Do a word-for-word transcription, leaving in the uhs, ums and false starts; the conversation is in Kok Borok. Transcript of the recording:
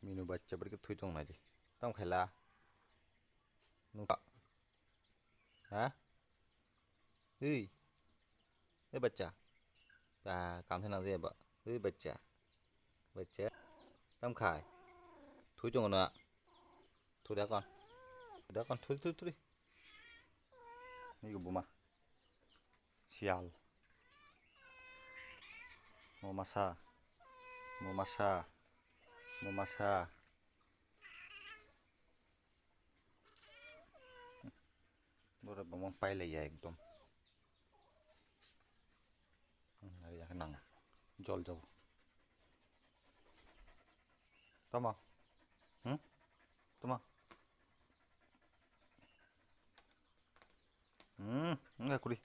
Minu bachcha bwrwi khe thwi tong nai di. Tamo khaila. Nungkha. Ha? Ui. Ui bachcha. Ba, kam se nang jaya ba. Ui bachcha. Bachcha. Tamo khai. Thwi tong na. Thwi da kon. Thwi da kon. Thwi, thwi, thwi. Ni go buma. Sial. Mo masa. Mo masa. Mo masa. Boro bumung pailaiya ekdom. Hmm, ari yakhe nang. Jol jol. Tamo. Hmm? Tamo. Hmm, enggak kuri.